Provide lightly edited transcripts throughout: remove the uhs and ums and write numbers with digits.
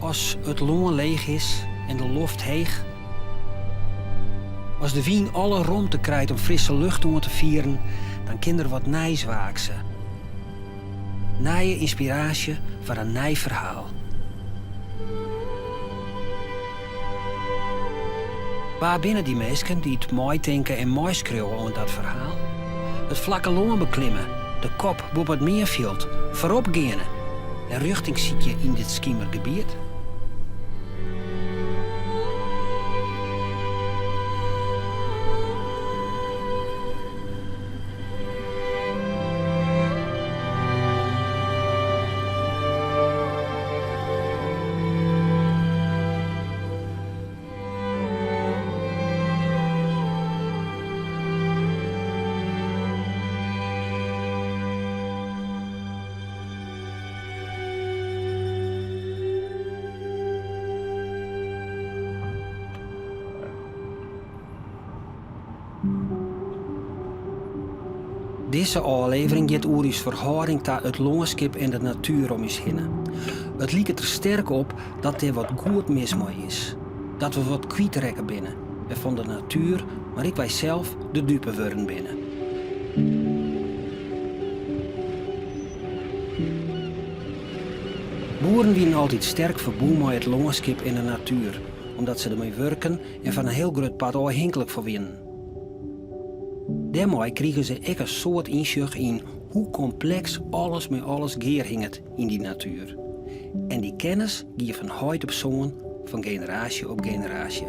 As it lân leech is en de loft heech, as de wyn alle romte krijt om frisse lucht oan te fieren, dan kin der wat nijs waakse. Nije ynspiraasje foar in nij ferhaal. Wa binne dy minsken dy't meitinke en meiskriuwe oan dat ferhaal? It flakke lân beklimme, de kop boppe it meanfjild, foarop geane en rjochting sykje yn dit skimer gebiet? Dizze ôflevering giet oer ús ferhâlding ta it lânskip en de natuer om ús hinne. It liket der sterk op dat dêr wat goed mis mei is. Dat we wat kwytrekke binne, wêrfan de natuer, mar ek wy sels, de dupe wurden binne. Boeren wienen altyd sterk ferbûn mei it lânskip en de natuer, omdat se dermei wurken en fan in hiel grut part ôfhinklik fan wienen. Dêrmei krigen se ek in soad ynsjoch yn hoe kompleks alles mei alles gearhinget yn dy natuer. En dy kennis gie fan heit op soan, fan generaasje op generaasje.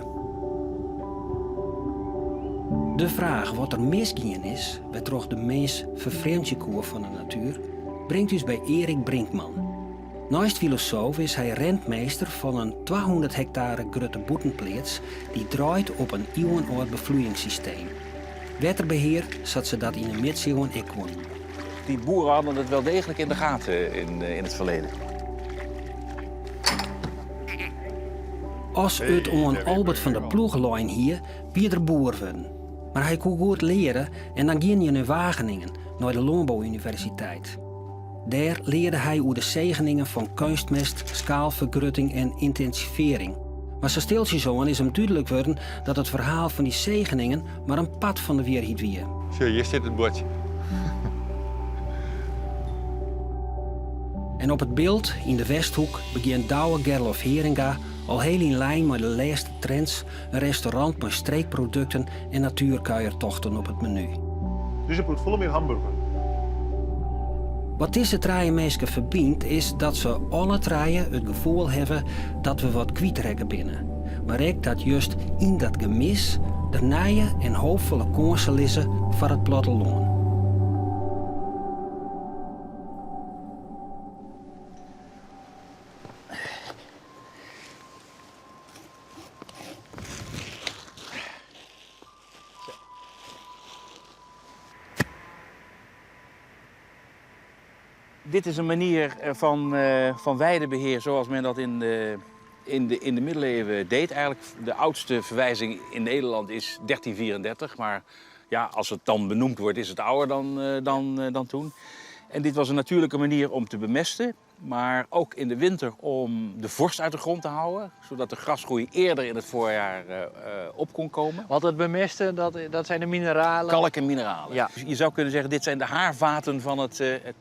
De fraach wat der misgien is, wêrtroch de mins ferfrjemdzje koe fan de natuer, bringt ús by Erik Brinkman. Neist filosoof is hy rentmeester fan in 200 hektare grutte bûtenpleats dy't draait op in iuwenâld befloeiingssysteem. Wetterbehear sa't se dat yn de midsiuwen ek koenen. Die boeren hadden het wel degelijk in de gaten in het verleden. As it oan Albert van der Ploeg lein hie, wie er boer wurden. Mar hy koe goed leare en dan gie hy nei Wageningen, nei de Lânbouuniversiteit. Dêr learde hy oer de segeningen fan keunstmest, skaalfergrutting en yntinsivearring. Mar sa stiltsjesoan is him dúdlik wurden dat it ferhaal fan dy segeningen mar in part fan de wierheid wie. Sjoch, hjir stiet it buordsje. En op It Bilt, yn de Westhoek, begjint Douwe Gerlof Heeringa al hiel yn lyn mei de lêste trends in restaurant mei streekprodukten en natuerkuiertochten op it menu. Dizze bliuwt folle mear hamburger. Wat dizze trije minsken ferbynt is dat se alle trije it gefoel hawwe dat we wat kwytrekke binne, mar ek dat just yn dat gemis der nije en hoopfolle kânsen lizze foar it plattelân. Dit is een manier van weidebeheer zoals men dat in de middeleeuwen deed. Eigenlijk de oudste verwijzing in Nederland is 1334, maar ja, als het dan benoemd wordt is het ouder dan toen. En dit was een natuurlijke manier om te bemesten, maar ook in de winter om de vorst uit de grond te houden, zodat de grasgroei eerder in het voorjaar op kon komen. Want het bemesten, dat zijn de mineralen? Kalk en mineralen. Dus je zou kunnen zeggen, dit zijn de haarvaten van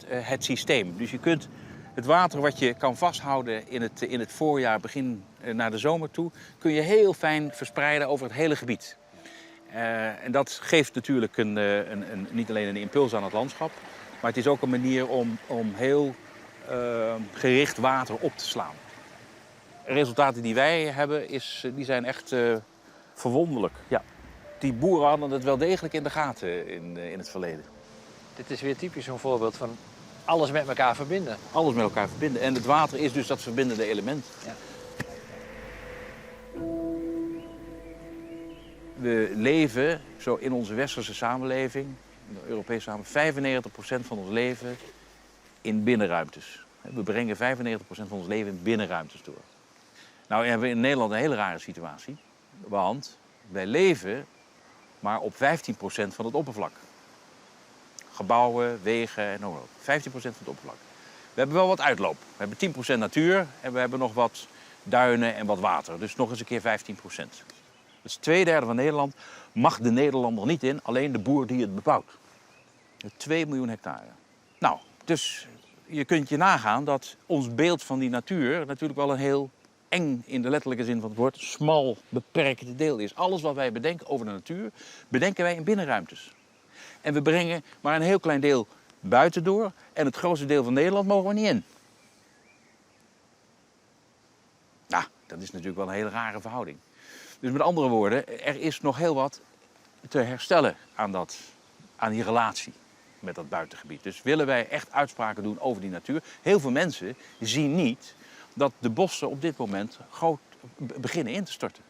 het systeem. Dus je kunt het water wat je kan vasthouden in het voorjaar, begin naar de zomer toe, kun je heel fijn verspreiden over het hele gebied. En dat geeft natuurlijk niet alleen een impuls aan het landschap, maar het is ook een manier om heel gericht water op te slaan. De resultaten die wij hebben, die zijn echt verwonderlijk. Ja. Die boeren hadden het wel degelijk in de gaten in het verleden. Dit is weer typisch zo'n voorbeeld van alles met elkaar verbinden. Alles met elkaar verbinden. En het water is dus dat verbindende element. We leven zo in onze westerse samenleving, in de Europese samenleving, 95% van ons leven in binnenruimtes. We brengen 95% van ons leven in binnenruimtes door. Nou hebben we in Nederland een hele rare situatie, want wij leven maar op 15% van het oppervlak. Gebouwen, wegen en noem maar op. 15% van het oppervlak. We hebben wel wat uitloop. We hebben 10% natuur en we hebben nog wat duinen en wat water. Dus nog eens een keer 15 procent. Dus twee derde van Nederland mag de Nederlander niet in, alleen de boer die het bebouwt. 2 miljoen hectare. Nou, dus je kunt je nagaan dat ons beeld van die natuur natuurlijk wel een heel eng, in de letterlijke zin van het woord, smal, beperkt deel is. Alles wat wij bedenken over de natuur, bedenken wij in binnenruimtes. En we brengen maar een heel klein deel buiten door en het grootste deel van Nederland mogen we niet in. Nou, dat is natuurlijk wel een hele rare verhouding. Dus met andere woorden, er is nog heel wat te herstellen aan, dat, aan die relatie met dat buitengebied. Dus willen wij echt uitspraken doen over die natuur? Heel veel mensen zien niet dat de bossen op dit moment groot beginnen in te storten.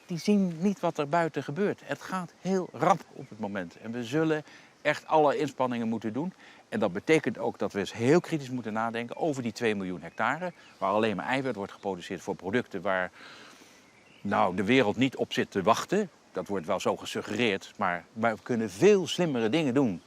Die zien niet wat er buiten gebeurt. Het gaat heel rap op het moment. En we zullen echt alle inspanningen moeten doen. En dat betekent ook dat we eens heel kritisch moeten nadenken over die 2 miljoen hectare, waar alleen maar eiwit wordt geproduceerd voor producten waar nou, de wereld niet op zit te wachten. Dat wordt wel zo gesuggereerd, maar we kunnen veel slimmere dingen doen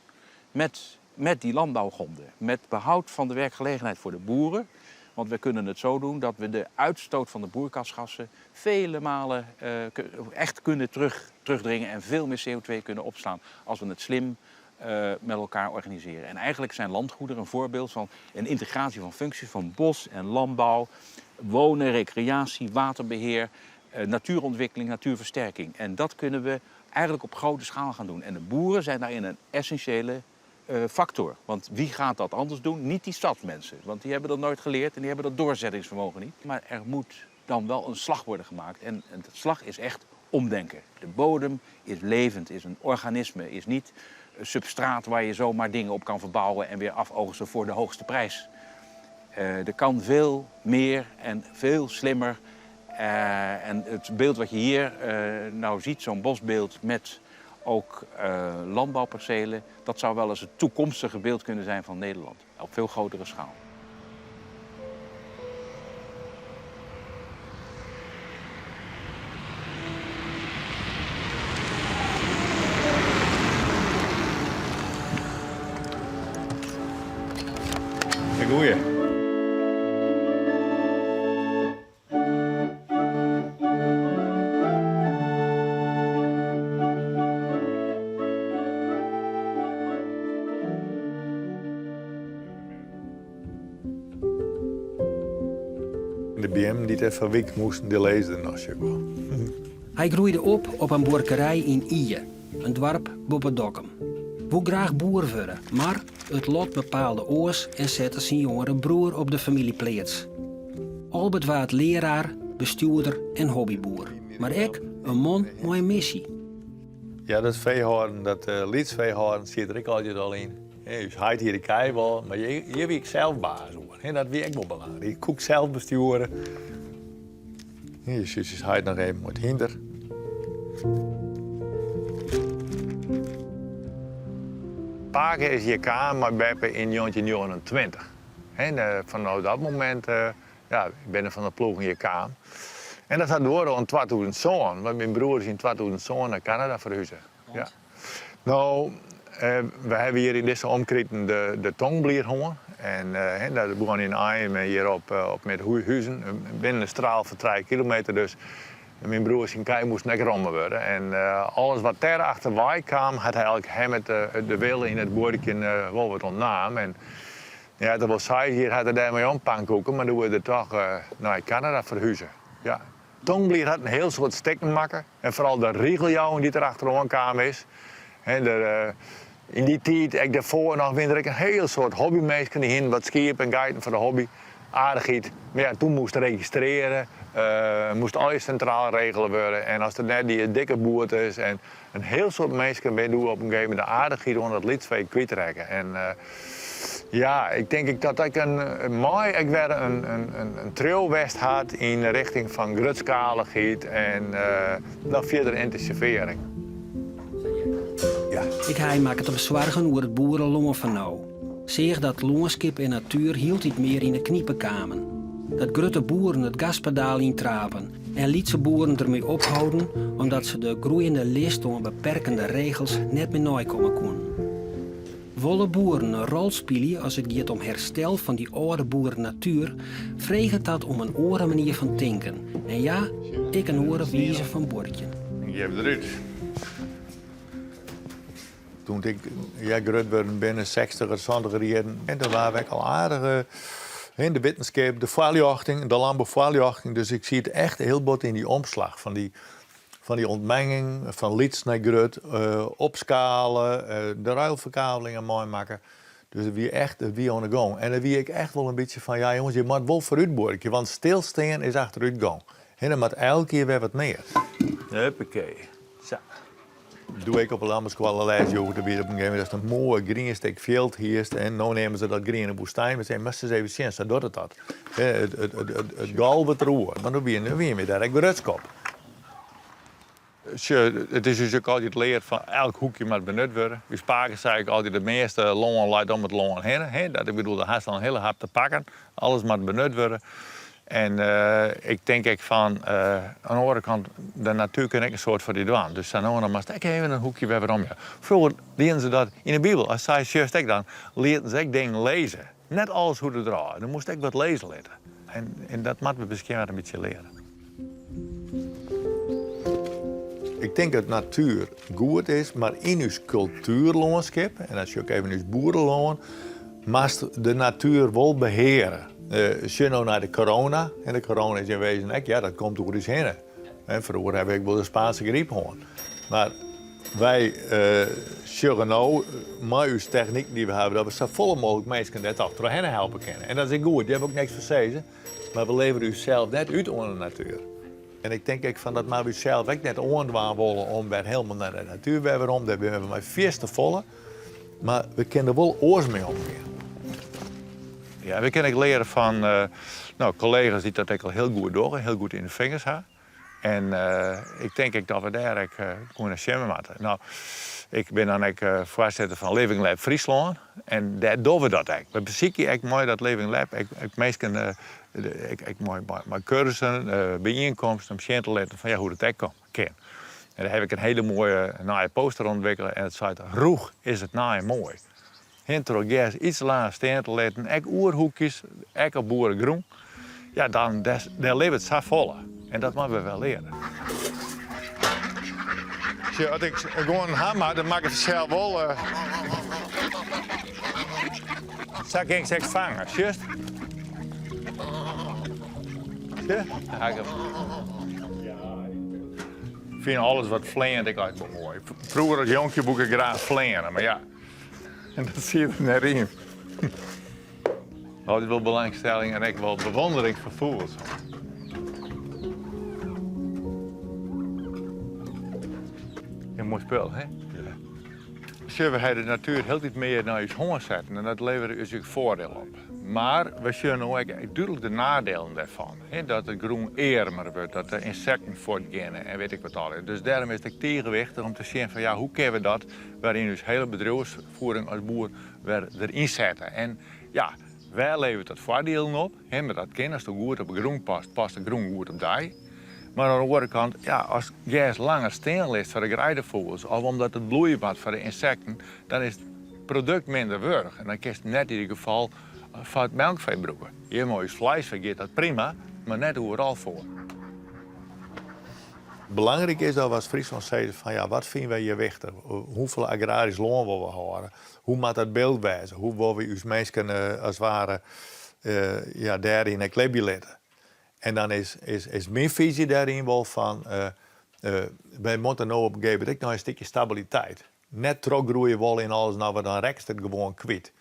met, met die landbouwgronden. Met behoud van de werkgelegenheid voor de boeren. Want we kunnen het zo doen dat we de uitstoot van de broeikasgassen vele malen uh, echt kunnen terug, terugdringen en veel meer CO2 kunnen opslaan als we het slim uh, met elkaar organiseren. En eigenlijk zijn landgoederen een voorbeeld van een integratie van functies van bos en landbouw, wonen, recreatie, waterbeheer, uh, natuurontwikkeling, natuurversterking. En dat kunnen we eigenlijk op grote schaal gaan doen. En de boeren zijn daarin een essentiële uh, factor. Want wie gaat dat anders doen? Niet die stadsmensen. Want die hebben dat nooit geleerd en die hebben dat doorzettingsvermogen niet. Maar er moet dan wel een slag worden gemaakt. En, en dat slag is echt omdenken. De bodem is levend, is een organisme, is niet een substraat waar je zomaar dingen op kan verbouwen en weer afoogsten voor de hoogste prijs. Uh, er kan veel meer en veel slimmer. Uh, en het beeld wat je hier uh, nou ziet, zo'n bosbeeld met ook uh, landbouwpercelen, dat zou wel eens het toekomstige beeld kunnen zijn van Nederland, op veel grotere schaal. Goeie. De beammen dy't der ferwykt moasten, dy lizze der noch sjoch wol. Hy groeide op op in buorkerij yn Ie, in doarp boppe Dokkum. Woe graach boer wurde, mar it lot bepaalde oars en sette syn jongere broer op de famyljepleats. Albert waard learaar, bestjoerder en hobbyboer, mar ek in man mei in missy. Ja, dat feehâlden, dat uh, lytsfeehâlden siet der ek altyd al yn. Ús heit hie de kij wol, mar hjir wie ik sels baas oer. Dat wie ek wol belangryk. Ik koe sels bestjoere. Hjir sjochst ús heit noch even mei it hynder. Pake is hjir kaam mei beppe yn 1929. En eh, fanôf dat momint eh, ja, binne Van der Ploegen hjir kaam. En dat hat duorre oant 2007, want myn broer is yn 2007 nei Kanada ferhuze. Ja. No, eh, we hawwe hjir yn dizze omkriten de, de tongblier hân. En uh, dat begûn yn Aim en hjir op, op Midhuzen, binnen in straal fan 3 kilometer. Dus myn broer syn kij moasten ek romme wurde. En uh, alles wat dêr achterwei kaam, hat hy eigentlik him it, de wille yn it buorkjen uh, wol wat ûntnaam. En ja, dat wol seis jier hat er dêrmei ompankoeke, mar doe is er toch uh, nei Kanada ferhuze. Ja. Tongblier hat in hiel soad stikken makke en foaral de regeljouwing dy't der achteroan kaam is. Hè, der, uh, yn dy tiid, ek dêrfoar noch, wiene der ek in hiel soad hobbyminsken. Dy hiene wat skiep en geiten foar de hobby. Aardichheid. Mar ja, doe moast registrearje, uh, moast alles sintraal regele wurde. En as der net dy dikke boetes en in hiel soad minsken binne doe op in gegeven momint de aardichheid oan it lytsfee kwytrekke. En uh, ja, ik tink ek dat ik in, mei ek wer in, in, in, in triuw west hat yn de rjochting fan grutskalichheid en uh, noch fierder yntinsivearring. Ja. Ek hy makket him soargen oer it boerelân fan no. Seach dat lânskip en natuer hieltyd mear yn 'e knipe kamen. Dat grutte boeren it gaspedaal yntrapen en lytse boeren dermei opholden omdat se de groeiende list oan beperkende regels net mear neikomme koene. Wolle boeren in rol spylje as it giet om herstel fan dy âlde boerenatuer, freget dat om in oare manier fan tinken en ja, ek in oare wize fan buorkjen. Ik geef derút. Toen ik ja, grut wurden bin, sechstiger, santiger jierren, en toen waren we al aardige in de wittenskip, de foarljochting, de lânboufoarljochting. Dus ik zie it echt hiel bot yn dy omslach fan dy, fan dy ûntmenging, fan lyts nei grut, opskale, de ruilferkavelingen meimakke. Dus it wie echt, it wie oan de gong. En dan wie ik echt wol in bytsje fan, ja jonges, je moat wol foarút buorkje, want stilstean is achterútgong. En dan moat elke kear wer wat mear. Huppakee. Sa. Doe ik op de lânbouskoalle les joech, doe wie it op in gegeven momint datst in moai grien stik fjild hiest en no neame se dat griene woestyn. We seinen, moatst ris even sjen, sa docht it dat. It golvet deroer. Mar doe wiene we dêr ek grutsk op. Sjoch, it is ús ek altyd leard fan elk hoekje moat benut wurde. Us pake sei ek altyd, it measte lân leit om it lân hinne. Dat ik bedoel, do hast al in hiele hap te pakken. Alles moat benut wurde. En ik tink ek fan, oan de oare kant, de natuer kin ek in soad foar dy dwaan. Dus sa no en dan moatst ek even in hoekje wer werom jaan. Froeger dienen se dat yn 'e Bibel. As sy sjochst ek dan, lieten se ek dingen lizze. Net alles hoegde derôf. Do moast ek wat lizze litte. En dat moatte we miskien wer in bytsje leare. Ik tink dat natuer goed is, mar yn ús kultuerlânskip, en dan sjoch ik even ús boerelân, moatst de natuer wol beheare. Sjoch no nei de corona, en de corona is yn wezen ek, ja, dat komt oer ús hinne. Froeger hawwe we ek wol de Spaanse gryp hân. Mar wy sjogge no mei ús techniken dy't we hawwe, dat we safolle mooglik minsken dêr toch trochhinne helpe kinne. En dat is ek goed, dêr wol ik niks fan sizze. Mar we leverje ússels net út oan de natuer. En ik tink ek fan dat moatte we ússels ek net oandwaan wolle om wer helemaal nei de natuer wer werom. Dêr binne we mei fierste folle. Mar we kinne der wol oars mei omgean. Ja, we kinne ek leare fan no, kollega's dy't dat ek al hiel goed dogge, hiel goed yn de fingers ha. En ik tink ek dat we dêr ek goed nei sjen moatte. No, ik bin dan ek foarsitter fan Living Lab Fryslân en dêr dogge we dat ek. We besykje ek mei dat Living Lab ek, ek minsken ek, ek mei, mei, mei kursussen, byienkomsten om sjen te litten fan ja, hoe dat ek kin. En dêr haw ik in hiele moaie nije poster ûntwikkele en it seit rûch is it nije moai. Hin troch gers iets langer stean te litten, ek oerhoekjes, ek op boeregrûn, ja, dan dêr libbet safolle. En dat moatte we wer leare. Sjoch, as ik gewoan in ham ha, dan mak ik it sels wol. Sa kin ik se ek fange, sjochst? Sjoch? Ik fyn alles wat fleant ek altyd wol moai. Froeger as jonkje woe ik graach fleane, mar ja. En dat siet der net yn. Altyd wol belangstelling en ek wol bewondering foar fûgels. In moai spul, hè? Ja. Sjoch, we ha de natuer hieltyd mear nei ús hân setten en dat leveret ús ek foardiel op. Mar we sjogge no ek dúdlik de nadielen dêrfan. Dat de grûn earmer wurdt, dat de ynsekten fuortgeane en wit ik wat allegear. Dus dêrom is it ek tige wichtich om te sjen fan ja, hoe kinne we dat wer yn ús hiele bedriuwsfiering as boer wer deryn sette. En ja, wêr leveret dat foardielen op? Hè, mar dat kin asto goed op de grûn past, past de grûn goed op dy. Mar oan de oare kant, ja, ast gers langer stean litst foar de greidefûgels of omdat it bloeie moat foar de ynsekten, dan is it produkt minder wurdich en dan kinst it net yn ieder gefal foar it melkfee brûke. Hjir mei ús fleisfee giet dat prima, mar net oeral foar. Belangryk is dat we as Fryslân sizze fan ja, wat fine wy hjir wichtich? Hoefolle agrarysk lân wolle we hâlde? Hoe moat dat byld wêze? Hoe wolle wy ús minsken as it ware ja, dêryn ek libje litte? En dan is, is, is myn fyzje dêryn wol fan wy moatte no op in gegeven momint ek nei in stikje stabiliteit. Net trochgroeie wolle yn alles, no, want dan rekkest it gewoan kwyt.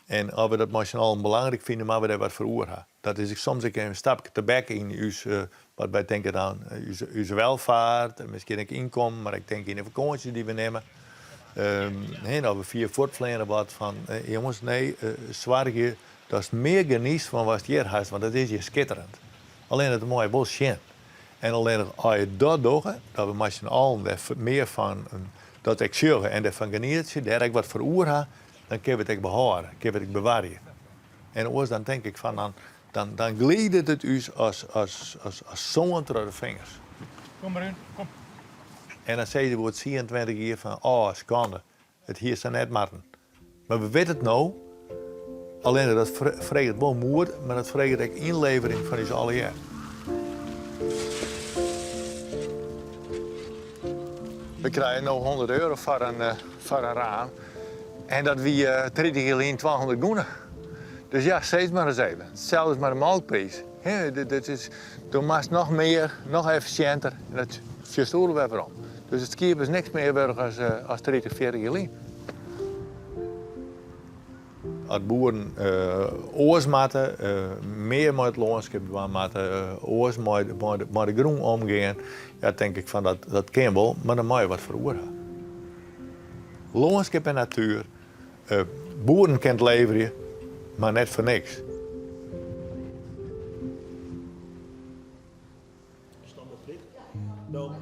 En as we dat mei syn allen belangryk fine, moatte we dêr wat foar oer ha. Dat is soms ek in stapke tebek yn ús, wat wy tinke dan, ús, ús welvaart, miskien ek ynkommen, mar ik tink yn de fakânsjes dy't we nimme. Um, of we fier fuortfleane wat fan, jonges, nee, soargje datst mear geniest fan watst hjir hast, want dat is hjir skitterend. Allinnich dat moatte je wol sjen. En allinnich as je dat dogge, dat we mei syn allen dêr mear fan dat ek sjogge en dêrfan genietsje, dêr ek wat foar oer ha, dan kinne we it ek behâlde, kinne we it ek bewarje. En oars dan tink ik fan dan, dan, dan glidet it ús as, as, as, as sân troch de fingers. Kom mar yn, kom. En dan sizze we oer 22 jier fan, oh, skande, it hie sa net moatten. Mar we witte it no, allinne dat freget wol moed, mar dat freget ek ynlevering fan ús allegear. We krije no 100 euro foar in, eh, foar in raam. En dat wie 30 jier lyn 200 gûne. Dus ja, sis mar ris even. Itselde as mei de molkpriis. Dit is, do moatst noch mear, noch effisjinter. En dat sjochst oeral wer werom. Dus it skiep is niks mear wurdich as, eh, as 30, 40 jier lyn. As boeren eh, oars moatte, eh, mear mei it lânskip dwaan moatte, oars mei, mei, de, mei de grûn omgean, ja, tink ik fan dat, dat kin wol, mar dan moatte je wat foar oer ha. Lânskip en natuer, boeren kinne it leverje, mar net foar niks. Dan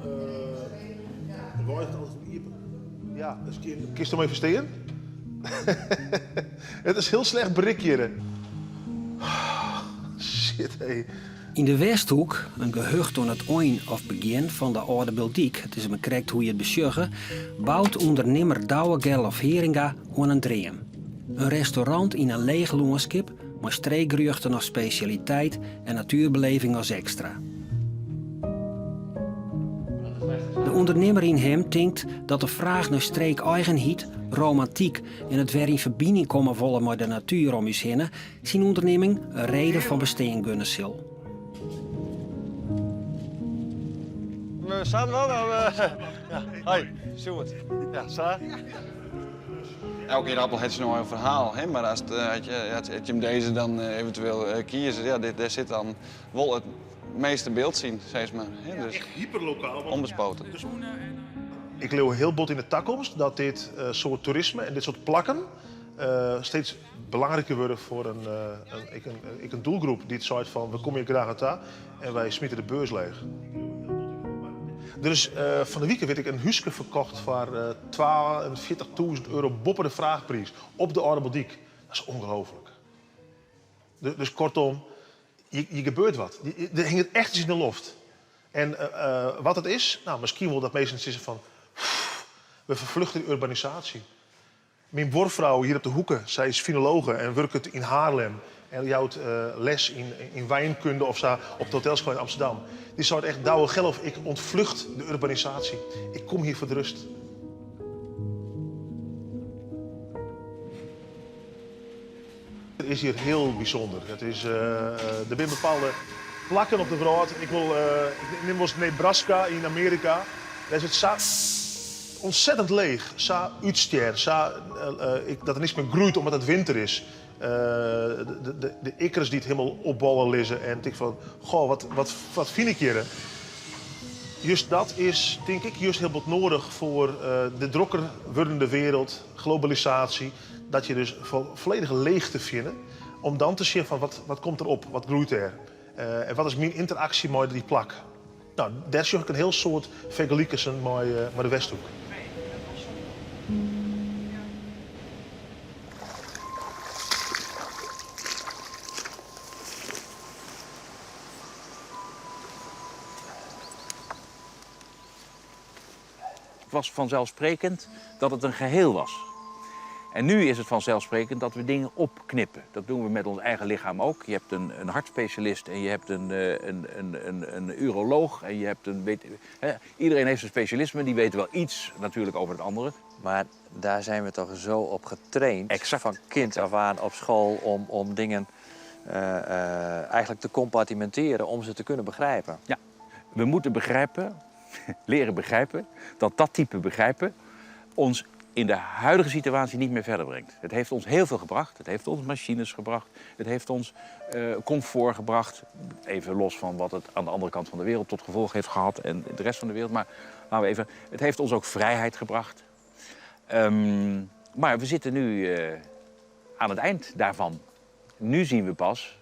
waait it altyd fan iepen. Ja, dus kinst my ferstean? It is hiel slecht berik hjir. Shit, hé. Yn de Westhoek, in gehucht oan it ein of begjin fan de âlde Biltdyk, it is mar krekt hoe je it besjogge, bout ûndernimmer Douwe Gerlof Heeringa oan in dream. In restaurant yn in leech lânskip mei streekgerjochten as spesjaliteit en natuerbeleving as ekstra. De ûndernimmer yn him tinkt dat de fraach nei streekeigenheid, romantyk en it wer yn ferbining komme wolle mei de natuer om ús hinne syn ûndernimming in reden fan bestean gunne sil. Sa dan? Ja. Hoi, Sjoerd. Ja, sa. Elke ierappel hat syn eigen ferhaal, hè? Mar as, as, je, as je him dizze dan eventueel kieze, ja, dit, dêr sit dan wol it measte byld yn, sis mar. Hè? Dus Echt hyperlokaal. Want ûnbespoten. Ik leau hiel bot yn de takomst dat dit soart toerisme en dit soart plakken steeds belangriker wurde foar in, in, in, in doelgroep dy't seit fan we komme hjir graach ta en wy smite de beurs leech. Der is fan de wike wit ik in húske ferkocht foar 42.000 euro boppe de fraachpriis op de Alde Biltdyk. Dat is ongelooflijk. Dus kortom, hjir gebeurt wat. Der hinget echt iets yn de loft. En wat it is? Nou, miskien wol dat minsken sizze fan we ferfluchte de urbanisaasje. Myn buorfrou hjir op de hoeke, sy is finologe en wurket yn Haarlem en jout les yn wynkunde of sa op de hotelschool yn Amsterdam. Dy seit echt, Douwe Gerlof, ik ûntflucht de urbanisaasje. Ik kom hjir foar de rust. It is hjir hiel bysûnder. It is, der binne bepaalde plakken op de wrâld. Ik wol, ik nim wolris Nebraska yn Amearika. Dêr is it sa ontzettend leech, sa útstjerren, sa dat der niks mear groeit omdat it winter is. De, de ikkers dy't hielendal opbolle lizze en tink fan, goh, wat, wat, wat fyn ik hjir? Just dat is, tink ik, just hiel bot noadich foar de drokker wurdende wereld, globalisaasje. Dat je dus folledige leechte fine, om dan te sjen fan wat, wat komt der op, wat groeit dêr en wat is myn ynteraksje mei dy plak. Nou, dêr sjoch ik in hiel soad fergelikensen mei, mei de Westhoek. Het was vanzelfsprekend dat het een geheel was. En nu is het vanzelfsprekend dat we dingen opknippen. Dat doen we met ons eigen lichaam ook. Je hebt een, een hartspecialist en je hebt een, een, een, een, een uroloog. En je hebt een, weet, hè, iedereen heeft zijn specialisme, die weet wel iets natuurlijk over het andere. Maar daar zijn we toch zo op getraind. Exact. Van kind af aan op school om, om dingen eigenlijk te compartimenteren om ze te kunnen begrijpen. Ja, we moeten begrijpen, leren begrijpen, dat dat type begrijpen ons in de huidige situatie niet meer verder brengt. Het heeft ons heel veel gebracht. Het heeft ons machines gebracht. Het heeft ons comfort gebracht. Even los van wat het aan de andere kant van de wereld tot gevolg heeft gehad en de rest van de wereld. Maar laten we even, het heeft ons ook vrijheid gebracht. Maar we zitten nu aan het eind daarvan. Nu zien we pas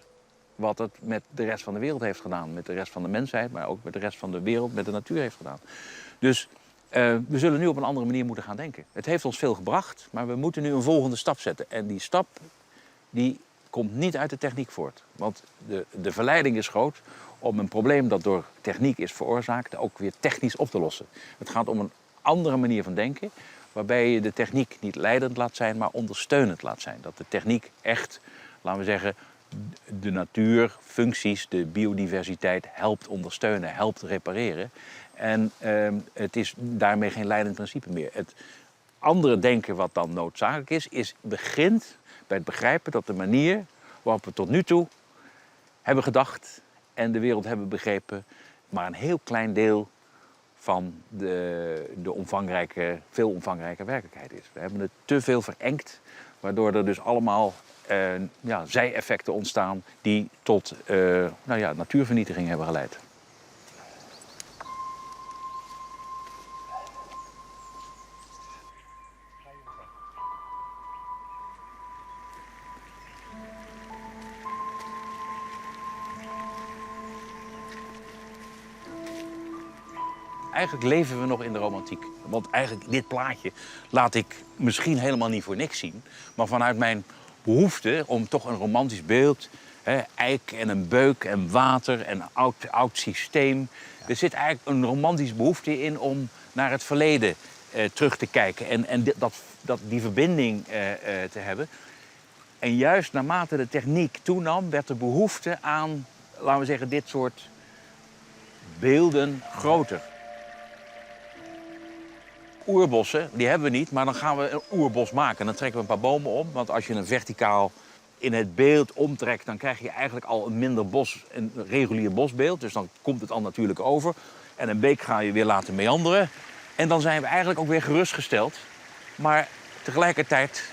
wat het met de rest van de wereld heeft gedaan. Met de rest van de mensheid, maar ook met de rest van de wereld, met de natuur heeft gedaan. Dus we zullen nu op een andere manier moeten gaan denken. Het heeft ons veel gebracht, maar we moeten nu een volgende stap zetten. En die stap die komt niet uit de techniek voort. Want de verleiding is groot om een probleem dat door techniek is veroorzaakt ook weer technisch op te lossen. Het gaat om een andere manier van denken. Waarbij je de techniek niet leidend laat zijn, maar ondersteunend laat zijn. Dat de techniek echt, laten we zeggen, de natuurfuncties, de biodiversiteit helpt ondersteunen, helpt repareren. En het is daarmee geen leidend principe meer. Het andere denken wat dan noodzakelijk is, is begint bij het begrijpen dat de manier waarop we tot nu toe hebben gedacht en de wereld hebben begrepen, maar een heel klein deel van de veel omvangrijke werkelijkheid is. We hebben het te veel verengd, waardoor er dus allemaal zijeffecten ontstaan die tot natuurvernietiging hebben geleid. Eigenlijk leven we nog in de romantiek. Want eigenlijk dit plaatje laat ik misschien helemaal niet voor niks zien. Maar vanuit mijn behoefte om toch een romantisch beeld... Hè, eik en een beuk en water en oud systeem. Er zit eigenlijk een romantische behoefte in om naar het verleden terug te kijken. En die verbinding te hebben. En juist naarmate de techniek toenam, werd de behoefte aan, laten we zeggen, dit soort beelden groter. Oerbossen, die hebben we niet, maar dan gaan we een oerbos maken. Dan trekken we een paar bomen om, want als je een verticaal in het beeld omtrekt, dan krijg je eigenlijk al een minder bos, een regulier bosbeeld. Dus dan komt het al natuurlijk over. En een beek ga je weer laten meanderen. En dan zijn we eigenlijk ook weer gerustgesteld. Maar tegelijkertijd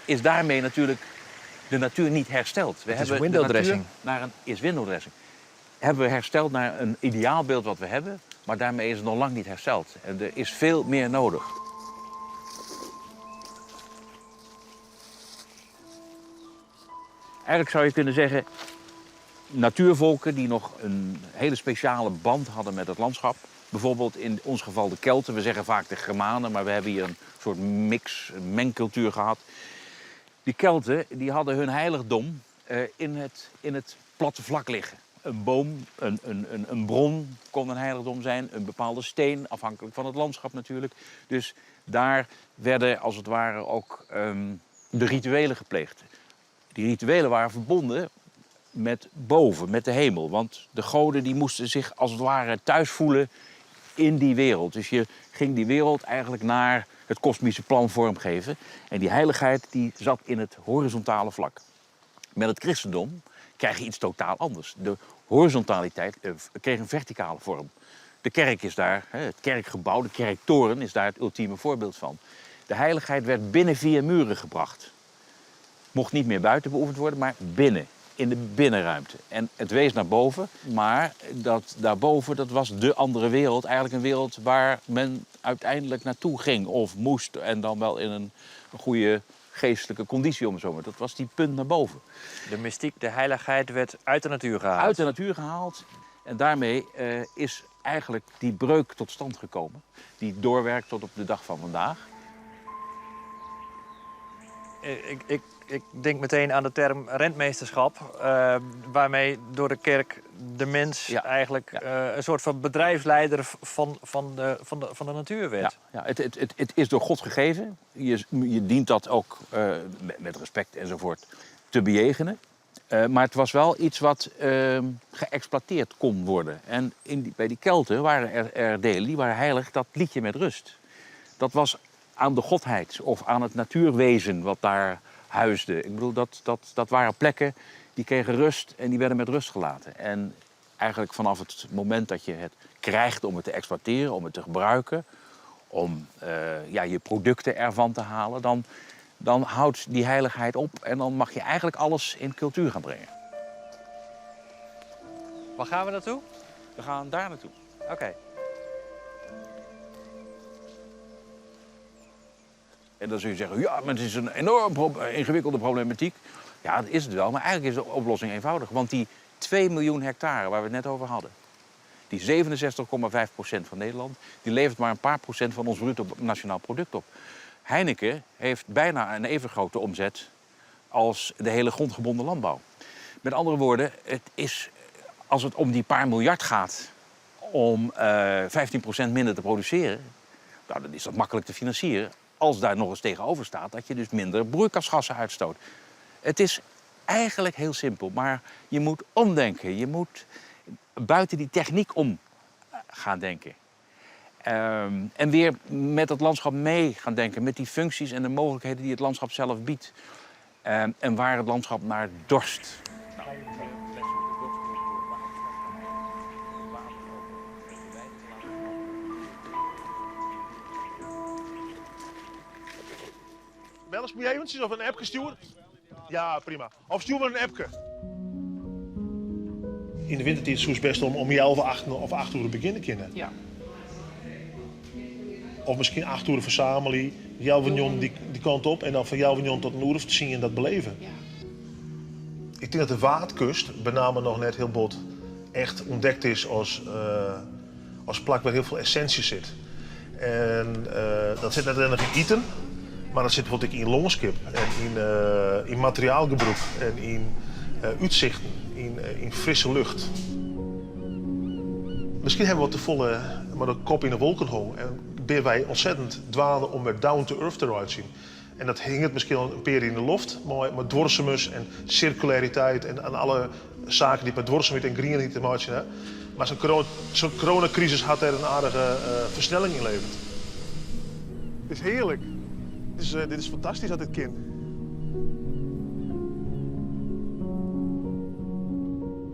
is daarmee natuurlijk de natuur niet hersteld. We Het is hebben de window natuur dressing. Naar een, is window dressing. Hebben we hersteld naar een ideaalbeeld wat we hebben, maar daarmee is het nog lang niet hersteld. En er is veel meer nodig. Eigenlijk zou je kunnen zeggen, natuurvolken die nog een hele speciale band hadden met het landschap. Bijvoorbeeld in ons geval de Kelten, we zeggen vaak de Germanen, maar we hebben hier een soort mix, een mengcultuur gehad. Die Kelten die hadden hun heiligdom in het platte vlak liggen. Een boom, een bron kon een heiligdom zijn, een bepaalde steen, afhankelijk van het landschap natuurlijk. Dus daar werden als het ware ook de rituelen gepleegd. Die rituelen waren verbonden met boven, met de hemel. Want de goden die moesten zich als het ware thuis voelen in die wereld. Dus je ging die wereld eigenlijk naar het kosmische plan vormgeven. En die heiligheid die zat in het horizontale vlak. Met het christendom krijg je iets totaal anders. De horizontaliteit kreeg een verticale vorm. De kerk is daar, hè, het kerkgebouw, de kerktoren is daar het ultieme voorbeeld van. De heiligheid werd binnen vier muren gebracht. Mocht niet meer buiten beoefend worden, maar binnen, in de binnenruimte. En het wees naar boven, maar dat daarboven, dat was de andere wereld. Eigenlijk een wereld waar men uiteindelijk naartoe ging of moest. En dan wel in een goede geestelijke conditie, om het zo maar. Dat was die punt naar boven. De mystiek, de heiligheid werd uit de natuur gehaald. Uit de natuur gehaald. En daarmee is eigenlijk die breuk tot stand gekomen. Die doorwerkt tot op de dag van vandaag. Ik denk meteen aan de term rentmeesterschap, waarmee door de kerk de mens eigenlijk, een soort van bedrijfsleider van de natuur werd. Ja, ja, het is door God gegeven. Je dient dat ook met respect enzovoort te bejegenen. Maar het was wel iets wat geëxploiteerd kon worden. En bij die Kelten waren er delen die waren heilig, dat liet je met rust. Dat was aan de godheid of aan het natuurwezen wat daar huisde. Dat waren plekken die kregen rust en die werden met rust gelaten. En eigenlijk vanaf het moment dat je het krijgt om het te exploiteren, om het te gebruiken, om je producten ervan te halen, dan houdt die heiligheid op en dan mag je eigenlijk alles in cultuur gaan brengen. Waar gaan we naartoe? We gaan daar naartoe. Oké. En dan zul je zeggen, ja, maar het is een enorm ingewikkelde problematiek. Ja, dat is het wel, maar eigenlijk is de oplossing eenvoudig. Want die 2 miljoen hectare waar we het net over hadden, die 67,5% van Nederland, die levert maar een paar procent van ons bruto nationaal product op. Heineken heeft bijna een even grote omzet als de hele grondgebonden landbouw. Met andere woorden, als het om die paar miljard gaat om 15% minder te produceren, dan is dat makkelijk te financieren. Als daar nog eens tegenover staat dat je dus minder broeikasgassen uitstoot. Het is eigenlijk heel simpel, maar je moet omdenken. Je moet buiten die techniek om gaan denken. En weer met het landschap mee gaan denken, met die functies en de mogelijkheden die het landschap zelf biedt. En waar het landschap naar dorst. Bel eens, moet je eventjes of een appje sturen? Ja, prima. Of stuur maar een appje. In de wintertijd is het best om 7:30 of 8 uur te beginnen kunnen. Ja. Of misschien 8 uur verzamelen, Jelvignon die kant op en dan van Jelvignon tot een uur of 10 en dat beleven. Ja. Ik denk dat de Waadkust, met name nog net heel bot, echt ontdekt is als plak waar heel veel essentie zit. En dat zit net alleen nog in eten, maar dat zit bijvoorbeeld ook in longskip en in materiaalgebruik en in uitzichten, in frisse lucht. Misschien hebben we wat te volle maar de kop in de wolken hangen en ben wij ontzettend dwalen om weer down to earth eruit te zien. En dat hing het misschien al een periode in de loft, maar duurzaamheid en circulariteit en alle zaken die met duurzaamheid en green te maken hebben. Maar zo'n coronacrisis had er een aardige versnelling in leverd. Het is heerlijk. Het dit is fantastisch dat dit kind.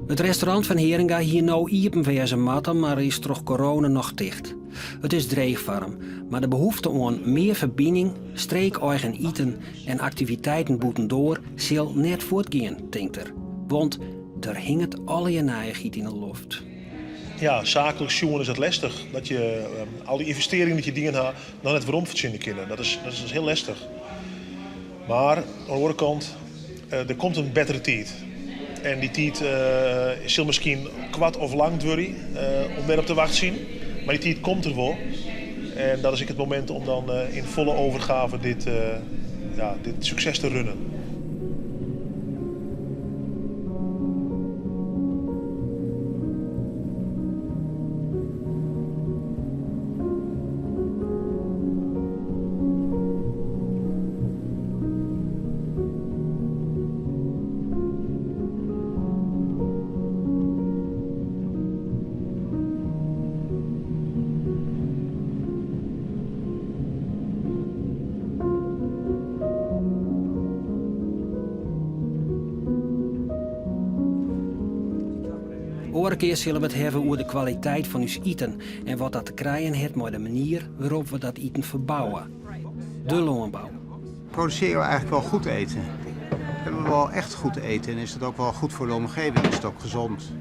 Het restaurant van Heeringa hier nou iepen via zijn matten, maar is door corona nog dicht. Het is dreig voor hem, maar de behoefte aan meer verbinding, streek-eigen eten en activiteiten boeten door, zal net voortgaan, denkt er. Want er hing het alle je nijigheid in de lucht. Ja, zakelijk zoeken is het lastig. Dat je al die investeringen die je dingen hebt, nog net weer omverzinnen kunnen. Dat is heel lastig. Maar aan de andere kant, er komt een betere tijd. En die tijd zal misschien kwart of lang duren om weer op te wachten zien. Maar die tijd komt er wel. En dat is ik het moment om dan in volle overgave dit succes te runnen. Oare kear zullen we het hebben over de kwaliteit van ons eten en wat dat te krijgen heeft met de manier waarop we dat eten verbouwen. De loonbouw. Produceren we eigenlijk wel goed eten? Hebben we wel echt goed eten en is het ook wel goed voor de omgeving? Is het ook gezond?